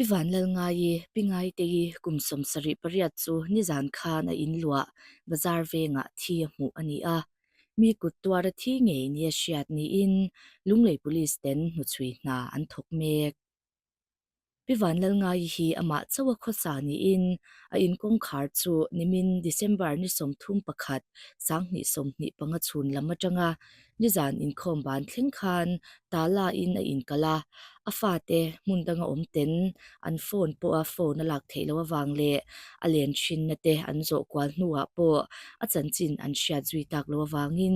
Pi Vanlalngaii, Pi Ngaiteii kum 78 chu nizan khan a inluah bazar vengah thi a hmuh a ni a. Mi kut tuara thi ngei nia hriat niin Lunglei Police ten hnuchhui hna an thawk mek. Pi Vanlalngaii hi amah chauh a khawsa niin a inkawngkhar chu nimin December ni 31, 2025 chhun lam atanga nizan inkhawm ban thleng khan tala in a inkalh a, a fate hmun danga awm ten an phone pawha phone a lak theih loh avang leh a len thinna te an zawh kual hnuah pawh a chanchin an hriat zui tak loh avangin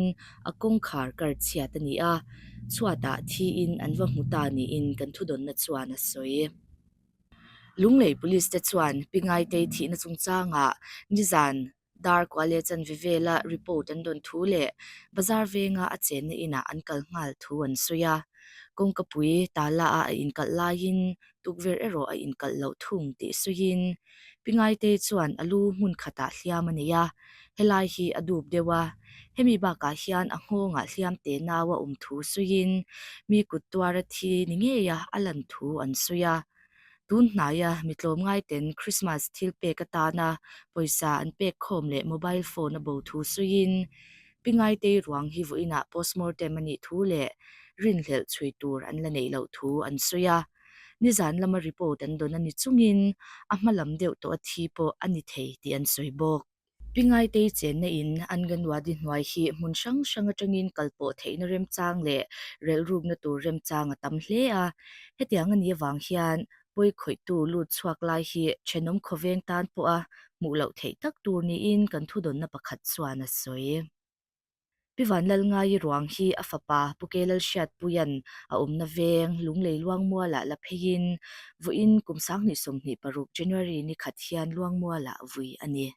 a kawngkhar kar chhiat a ni a, chhuatah thiin an va hmu ta niin kan thudawnna chuan a sawi. Lunglei Police te chuan Pi Ngaitei thihna chungchangah nizan dar kua leh chanve vela report an dawn thu leh bazar venga a chenna inah an kal nghal thu an sawi a, kawngkapui tala a a inkalh laiin tukverh erawh a inkalh loh thung tih sawiin Pi Ngaitei chuan a lu hmun khatah hliam a nei a, helai hi a dup deuh a, hemi bakah hian a nghawngah hliam te nau a awm thu sawiin mi kut tuara thi ni ngeia a lan thu an sawi a. Tun hnaia mi tlawmngaiten Christmas thil pek atana pawisa an pek khawm leh mobile phone a bo thu sawiin Pi Ngaitei ruang hi vawiinah postmortem a nih thu leh rinhlelh chhui tur an la neih loh thu an sawi a. Nizan lama report an dawn a ni chungin a hma lam deuh tawh a thi pawh a ni thei tih an sawi bawk. Pi Ngaitei chenna in Anganwadi hnuai hi hmun hrang hrang atangin kal pawh theihna remchang leh relhrukna tur remchang a tam hle a. Hetiang a nih avang hian pawi khawihtu lut chhuak lai hi thenawm khawveng tan pawha hmuh loh theih tak tur niin kan thudawnna pakhat chuan a sawi. Pi Vanlalngaii ruang hi a fapa Pu Kelalhriatpuia'n a awmna veng Lunglei Luangmualah la pheiin vawiin kum 2026 January ni khat hian Luangmualah vui a ni.